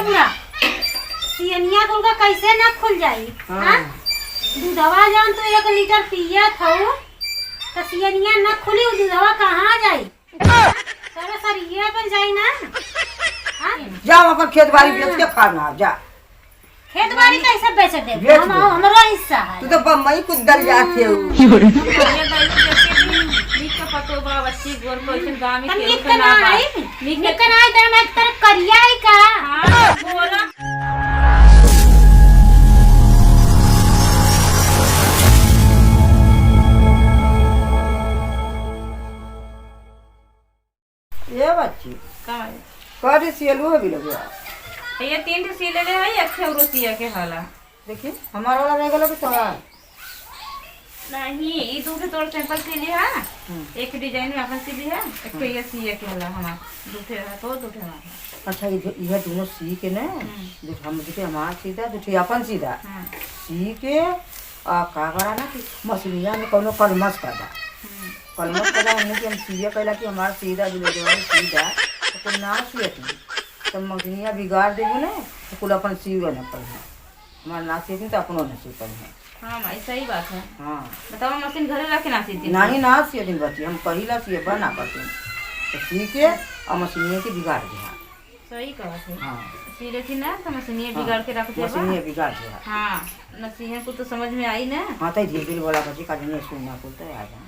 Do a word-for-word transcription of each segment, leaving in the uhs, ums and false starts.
बुढ़ा, सियनिया कुल का कैसे ना खुल जाई? हाँ। हाँ? दूधवा जौन तू एक लीटर पियत हऊ, त सियनिया ना खुली, उ दूधवा कहाँ जाई? तोरे सरिये पर जाई ना। हाँ? जाओ, अपन खेत बाड़ी बेच के हाँ। खा ना, जा। खेत बाड़ी कैसे बेच दे? बेच हम, दे। हमरो हिस्सा है। तू तो बम्बई कुदल जात हऊ। हम्म। ये गइलू देखे भी, नीक के पतो बा, बच्ची गोर को ऐसन गाँव में तब केहू नीक के ना ना बा। आई? नीक के नीक के ना आई, त हम एक तरह करिया आई का? हाँ, गोरा। ए बच्ची, का है? कह दे सियलू है बिलगुआ। ये तीन ठे सी ले ले है, एक ठे औरो सिया के हाला। देखी, हमार वाला रह गलो कि तोहार? नहीं, ई दू ठे तोर sample सी ली है, हम्म। एक design में अपन सी ली है, एक ठे हम्म। ये सिया के हाला हमार, दू ठे है तो दू ठे हमार है। अच्छा, इधर, इधर दोनों सी के ना, हम्म। दू ठे हम, दू ठे हमार सीधा, दू ठे अपन सीधा। हम्म। सी के, आ, का करा ना कि मशीनिया में कौनो कलमस कर दा। हम्म। कलमस कर दा, हमने कि हम सीए कहला कि हमार सीधा, बिलगुआ सीधा, तो कुल ना सियत नहीं। तो मशीनिया बिगाड़ देबू ना, तो कुल अपन सीवे न पड़े। हमार ना सीयत नहीं, तो अपनो न सी पड़े। हाँ माई, सही बात है। हाँ। बतावा, मशीन घरे रख के ना सीती? नहीं, ना सियत नहीं बच्ची, हम कहिला सियबा ना करती। तो सी के, और मशीनिया के बिगाड़ दे। सही कहत है। हाँ। सी लेती ना, तो मशीनिया हाँ, बिगाड़ के रख देबा। मशीनिया बिगाड़ देबा। हाँ, मशीनिया को तो समझ में आई ना। हाँ, तो धीरे धीरे बोला बच्ची, का जने सुनना कुल तो आ जा।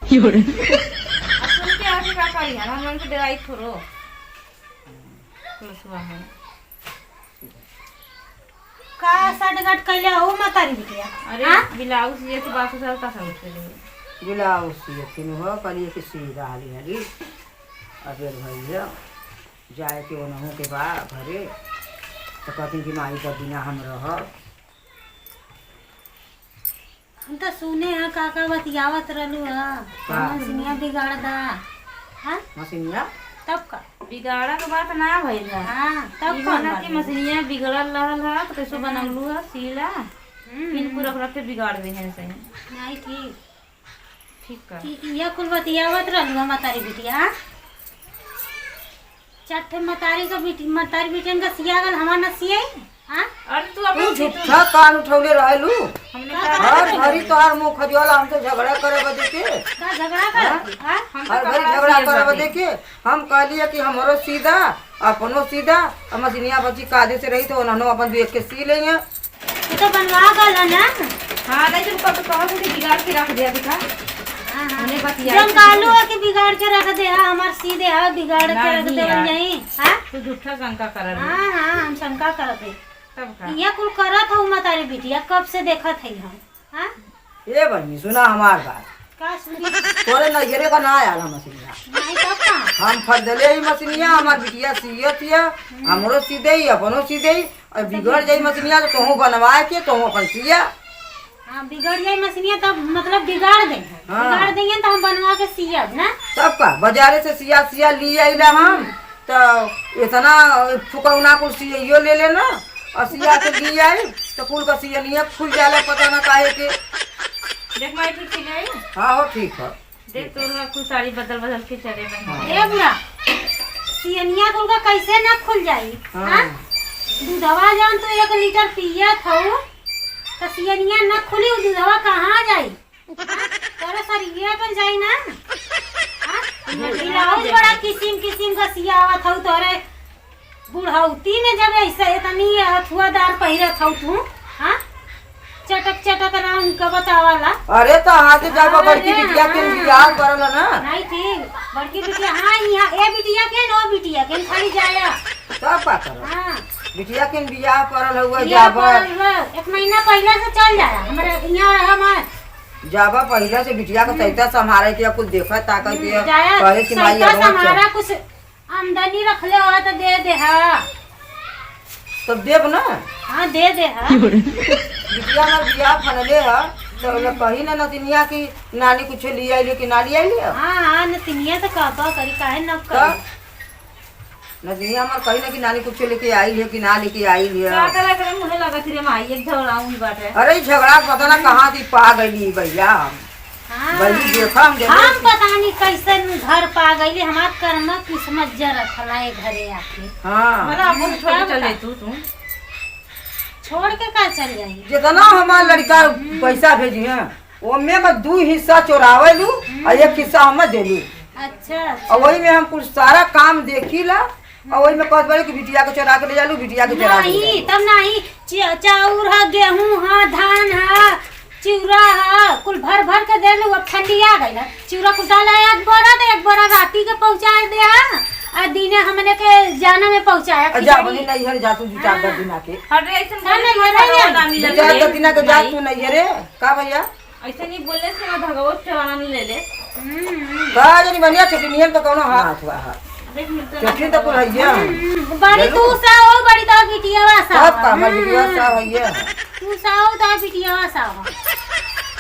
की हो रे? अब सुन के आके का करी? हम, हम लोगन के डराई थोड़ो। लसुआ है। का सटगट कैले हो मतारी बिटिया? अरे, हाँ? ब्लाउज ये तो बात सब का समझ के लिए। ब्लाउज सियत थी हो, कहलिए कि सी डाली हली। अबेर भैया, जाए के ओनहु के बा घरे, तो कहती कि माई का बिना हम रहब। हम तो सुने हैं काका बतियावत रहलू है, का? मशीनिया बिगाड़ दा। हाँ? मशीनिया? तब का? बिगाड़ा के बात ना भइल है। हाँ, तब ई कौन बोला बात कि है? मशीनिया बिगड़ल रहल है, तो कैसे हम्म। बनौलू है, सीला? हम्म। फिर पूरा रख के बिगाड़ दे हैं सही। नहीं, ठीक। ठीक का? ई, इया कुल बतियावत रहलू है मतारी बिटिया, हाँ? चार ठे मतारी का बिटी-, मतारी बिटियन का सिया गल, हमार ना सियाई? हाँ? अरे तू तू अपन झूठा कान उठौले रहेलू। हमने का कहा? हर घड़ी तोहार मुँह खजुआला हमसे झगड़ा करे बदे के। का झगड़ा हाँ? करती? हाँ? हम तो हर कहा घड़ी ना झगड़ा सिए करे बाटे। बदे के। हम कहलिए कि हमरो सीधा, अपनो सीधा, अब मशीनिया बच्ची कादे से रही तो उन्होंने अपन देख के सी लेंगे। तू तो बनवा गल है ना? हाँ, नहीं तो कब तो कहा से बिगाड़ के रख दिया दिखा। हाँ, हाँ। हमने बतिया जौन के कालू है कि बिगाड़ के रख दे, हाँ, हमार सीधे है, बिगाड़ के रख नहीं दे, यार। नहीं, हाँ? तू झूठा शंका कर रही। हाँ, हाँ, हम शंका करत है। तब का? ये कुल करत हऊ मतारी बिटिया, कब से देखत है हम, हाँ? ए बहिनी, सुना हमार बात। का सुनी? तोरे नैहरे का ना आयल हम मशीनिया। नहीं, तब का? हम खरीदले ही मशीनिया, हमार बिटिया सियत हिया, हम्म। हमरो सी दे, अपनो सी दे, और बिगड़ जाई मशीनिया तो तोहू बनवाए के, तोहू अपन सिया। हाँ, बिगड़ जाई मशीनिया तब मतलब बिगाड़ दे। हाँ। बिगाड़ देंगे तो हम बनवा के सियब ना। तब का, बाजारे से सिया, सिया ली आइला हम, हम्म। तो इतना फुकौना कुल सियो ले लेना, और सिया के ली आई, तो कुल का सियनिया खुल जाला, पता ना काहे के। देख माई, फिर सिलाई। हाँ हो, ठीक है। देख, तोहरा कुल साड़ी बदल बदल के चले में। हाँ। ए बुआ, सियनिया कुल का कैसे ना खुल जाई? हाँ। हाँ? दूधवा जौन तू एक लीटर पियत हऊ, त सियनिया ना खुली, उ दूधवा कहाँ जाई? हाँ? तोरे सरिये पर जाई ना? हाँ? ब्लाउज बड़ा किसिम किसिम का सियावत हऊ तोरे। बुढ़ौती में जब ऐसे इतनी हथुआदार पहिरत हऊ तू, हाँ? चटक चटक रंग का बतावाला। अरे तो आज जब अरे बड़की बिटिया के हाँ। बियाह परल ना। नहीं ठीक, बड़की बिटिया, हाँ, यहाँ ए बिटिया के न, ओ बिटिया के न खाली जाया। तब का करब? हाँ। बिटिया के बियाह परल हुआ बियाह जाब। परल हुआ, एक महीना पहले से चल जाया। हमारे यहाँ रहा हमारे। जाबा पहले से बिटिया के हम्म। सैता संभारे के, कुल देखा ताकत हम्म, के, जाया, कहे कि माई सैता अब चल। संभारा कुछ आमदनी रखले हो तो दे दे, हाँ। तब देब ना। हाँ, दे दे, हाँ। बिटिया हमार बियाह फनले ह, तो हम्म। लोग कही ना नतिनिया कि नानी कुछ ले आइली कि ना ले आइली ह। हाँ, हाँ, नतिनिया तो कहबा करी, काहे ना करी? तब नतिनिया हमार कही ना कि नानी कुछ लेके आइली ह कि ना लेके आइली ह। का करे, करे मुहे लगत रे माई, एक झगड़ा हुई बाटे। अरे, ई झगड़ा पता ना हम्म। कहाँ से पा गइली भैया हम। हाँ। बहिनी, देखा हम जब हम पता नहीं कैसन घर पा गईली, हमार कर्म किस्मत जरत हला ए घरे आके। हाँ। भला अपन छोड़ के चल जाई तू, तू। छोड़ के का चल जाई? जितना हमार लड़का हम्म। पैसा भेजी हैं, ओमे में दू हिस्सा चोरावे लू, हम्म। और एक हिस्सा हमें दे लू। अच्छा, अच्छा। और वही में हम कुछ सारा काम देखी ला, और वही में कहत बाड़ी कि बिटिया के चोरा के ले जालू, बिटिया के चोरा के ले नहीं, जालू। तब नहीं। च-, चाउर ह, गेहूं ह, धान ह, चिउरा ह, कुल भर भर के देलू, अब ठंडी आ गइल ह। चिउरा कुटाला एक बोरा, तो एक बोरा राती के पहुंचा दे ह, आ दिने हमने के जाना में पहुंचाया आ जा, खिचड़ी। बनी नहीं है, जा तू दू चार हाँ। दिन आके। हट रे, ऐसे ना, बोले नहीं, तो नहीं, भगवान नहीं। ना मिलल दू चार रे। दिन आके जा नहीं। तू नहीं है रे, का भैया? ऐसे नहीं बोले से ना भगवत चलाना ले ले। हम्म, हम्म। का जानी बनिया छठी नियन तो कौनो हाथ हुआ है। देख मिलते चटनी तो कुल हइये है। हम्म, बड़ी चलो। तू सा हो, बड़ी तो बिटियावा सा तब हो। का, हमार हम्म। बिटियावा सा हइये है। तू सा हो, तो बिटियावा सा हो।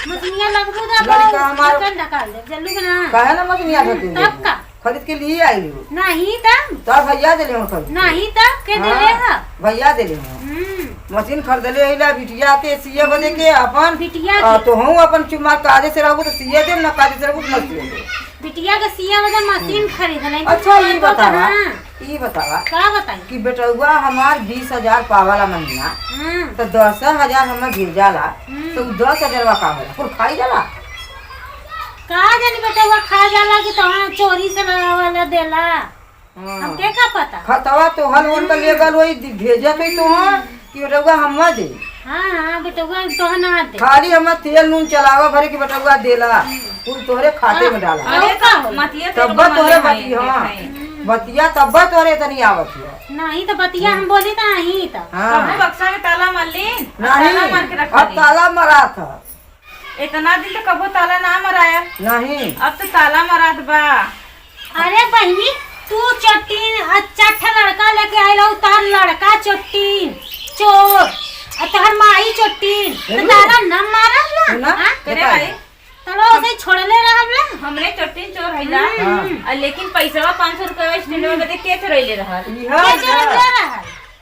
मछनिया लगबू तो लड़का हमार ढक्कन ढकाल दे, जल्लू के ना। काहे ना मछनिया हम्म, ढकेल तब देबू? का? खरीद के लिए आई हो। नहीं तब। तब भैया देले हो खरीद के। नहीं तब, के देले हाँ, है? भैया देले हो। हम्म। मशीन खरीदले है ला बिटिया के सिए बदे के अपन। बिटिया आ, के। तो हूँ अपन चुम्मा काजे से रहबू तो सिए दे, ना काजे से रहबू तो ना सिए दे। बिटिया के सिया वाला मशीन हम्म। खरीद ले। अच्छा, ये बतावा, हाँ। ये बतावा का बताई? कि बेटउआ हमार बीस हजार पावाला महीना, हम्म। तो दस हजार हमें भेजाला, हम्म। तो उ दस हजार का होला? कुल खाई जाला? का जानी बेटउआ खा जाला कि तोहरा चोरी से लगावाला देला। हाँ। हमके का पता? खतवा तोहर ओन का हम्म। लेगल होई, दि-, भेजत होई तोहर हम्म। कि बेटउआ हम्मा दे। हाँ, हाँ, बेटउआ तोहर ना दे। खाली हम्मा तेल नून चलावा भरे कि बेटउआ देला। हम्म। कुल तोहरे खाते हाँ। में डाला। अरे और का होला? मतिया तब तेल तोहरे मले बतिया, हैं, हाँ। हैं। हम्म। बतिया तब तोहरे इतनी आवत है। नहीं तो बतिया हम हम्म। बोली तो नहीं तो। हाँ। कबो बक्सा में ताला मार ली, नहीं, ताला मार के रख अब ली। ताला मरा था। इतना दिन तो कबो ताला ना मराया। नहीं। अब तो ताला मरात बा। अरे बहिनी, तू चोट्टीन, अच्छा, अच्छा लड़का लेके आइल हो, तार लड़का चोट्टीन, चोर, आ तोहर माई चोट्टीन, तो हेलो। ताला ना मारल ना, सुना? हाँ? करे बेटा। भाई। तलो ऐसे ही छोड़ले रहल ना? हमरे चोट्टीन चोर है ना। हम्म। हाँ। आ लेकिन पैसवा पाँच सौ रुपया स्टैंडवा में देख के चोरैले रहल। इहा के ना। चोरैले रहल?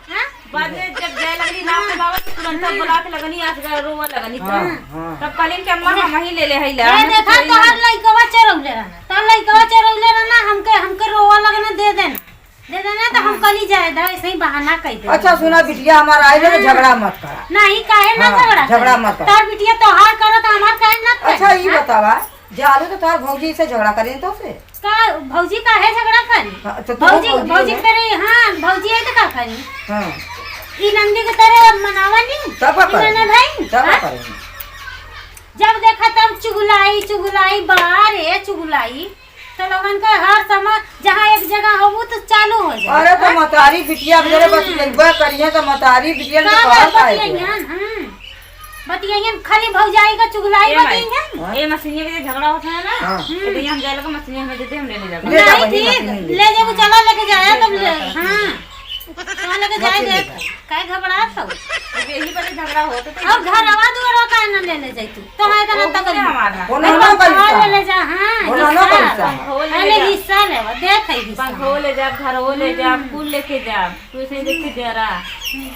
हाँ? बाद में जब जाए लगनी ना के बाबा, तुरंत हम्म। बुला के लगनी, आज गा-, रोवा लगनी हाँ, तब। हाँ। तब कहलिन कि अम्मा, हम ही ले ले है ला, ये हम देखा, चोरी तोहर ना। लइकवा चोरौले रहना, तोहर लइकवा चोरौले रहना, हमके, हमके रोवा लगना, दे देना, दे देना, तो हम हाँ। कहली, "जाए दा, ऐसे ही बहाना कह दे।" अच्छा, सुना बिटिया, हमार आए रहे, हम्म। झगड़ा मत करा। नहीं, काहे ना हाँ, झगड़ा झगड़ा करी? मत करा। तोहर बिटिया तोहार करत, हमार काहे ना करी? अच्छा, ये हाँ? बतावा, जालू तो तोहर भौजी से झगड़ा करें तो से? का भौजी काहे झगड़ा करी? हाँ, तो तू भौजी, भौजी भौजी है? करे, हाँ, भौजी है तो का करी? हाँ। ई नंदी के तरह मनावा नी? तब का ई करे? ननद है? तब का हाँ? करे? जब देखा तब चुगलाई, चुगलाई, बा रे चुगलाई। तो लोगन का हर समय जहाँ एक जगह होबू तो चालू हो जाए। अरे तो हाँ? मतारी बिटिया के जरे हम्म। बतियैबे करिहे तो मतारी बिटिया के का कहल बात काहे बतियैहन? के? हम्म। बतियैहन, खाली भौजाई का चुगलाई ए माई, बतियैहन। हाँ? ए मशीनिया के जे झगड़ा होत है ना, हाँ। हम्म। ए भैया हम जाए लगा मशीनिया हमें दे दे, हम ले ले जाबे। ले नहीं जाबे, ठीक, मशीनिया ले ले जाबे, चला लेके जाए तब ले, हाँ। चला लेके जाए मशीन दे। ले जाए। काहे घबरात हो? अब यही पर झगड़ा होत है तो अब घरवा दुआरवा काहे ना ले ले जाई तू? तो है इतना ओ, तकलीफ। हमारा। कोनो ना अरे पैसा। ले ले जा, हाँ, कोनो ना हिस्सा। पैसा। पंखो ले अरे जा। हिस्सा ले, वो देत है हिस्सा। पंखो ले जा, घरवो ले जा, हम्म। कुल लेके जा। तू ऐसे ही देख के जरा।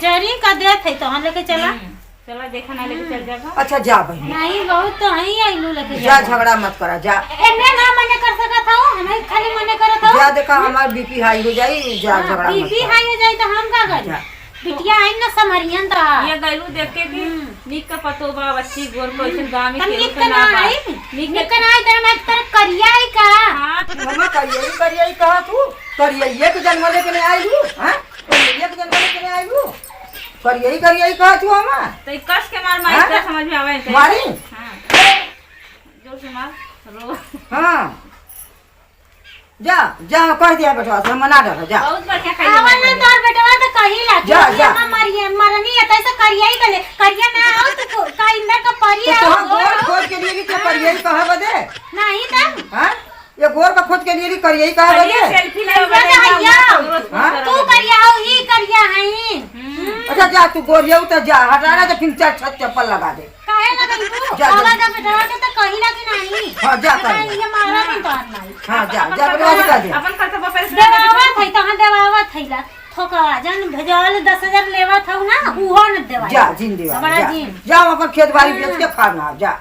जरी का देत है तो हम लेके चला। हम्म। चला, देखा ना, लेके चल जाबा। अच्छा, जा बहिनी। नहीं, बहुत तो है ही, आइलू लेके जा, जाबा। झगड़ा मत करा, जा। एमे ना मने कर सकत हो, हमें खाली मने करत हो। जा, देखा, हमार बीपी हाई हो जाई, जा, हाँ, झगड़ा मत बीपी करा। हाई हो जाई तो हम का करी? जा। बिटिया आई ना, संभरियन तो। ये गलू देख के कि हम्म। निक का पतो बा, बच्ची गोर को ऐसे गाँव में तब केहू निक के का ना ना बा। आई, निक निक का ना आई, तो मैं एक तरह करिया ही का। हाँ। मम्मा, करिया ही, करिया ही कहा तू? करिया ये तो जन्म लेके नहीं आई तू, हाँ? करिया ये तो जन्म लेके नहीं आई तू? करिया ही, करिया ही कहा तू हमार? तो ई कस के मार, मार, हाँ? इतना समझ में आवे, इतना। मारी? हाँ। जोर से मार, रो। हाँ। जा, जा, कह दिया बेटवा से, मना डर, जा। बहुत बढ़िया कही आवा ना। तोर बेटवा तो कही ला कि जा, ये जा। हम मरिए, मरनी है, तो ऐसे करिया ही गले, करिया ना आओ तो को-, का इंदर का परी तो आओ, तोहर वो गोर आओ। खोद के लिए भी तो हाँ। करिया ही कहा बदे? नहीं तो। हाँ? ये गोर का खोद के लिए भी करिया ही कहा बदे? करिया selfie ले करिया बदे तो ना, हैया। वो रोज हाँ? तू करिया हो, ही करिया है। हम्म। अच्छा, जा, तू गोरिया उतर जा, हटा ना, तो फिर चार छत चप्पल लगा दे। काहे ना कहीं तू? जा, जा। बाबा का बेटवा के तो कही ना कि नहीं। हाँ, जा, बेटा, कर। ये मारा नहीं तो हाथ मारी। हाँ, जा, अपन जा, खर्चा बेटवा से कह दे। अपन खर्चा पर पैसा देवावत है, तो हाँ, देवावत है ला। थोकवा, जन भेजवाले दस हजार लेवत हऊ ना, उहो न देवाई। जा, जिन देवा, बड़ा जा। जिन। जा, अपन खेत बाड़ी बेच के हाँ। खा ना, जा।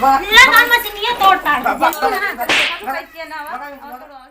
बा। लगा मशीनिया तोड़ ताड़ दे। बा-, बा-, बा-, बा-, बा-, कैसे ना बा? बा-, बा-,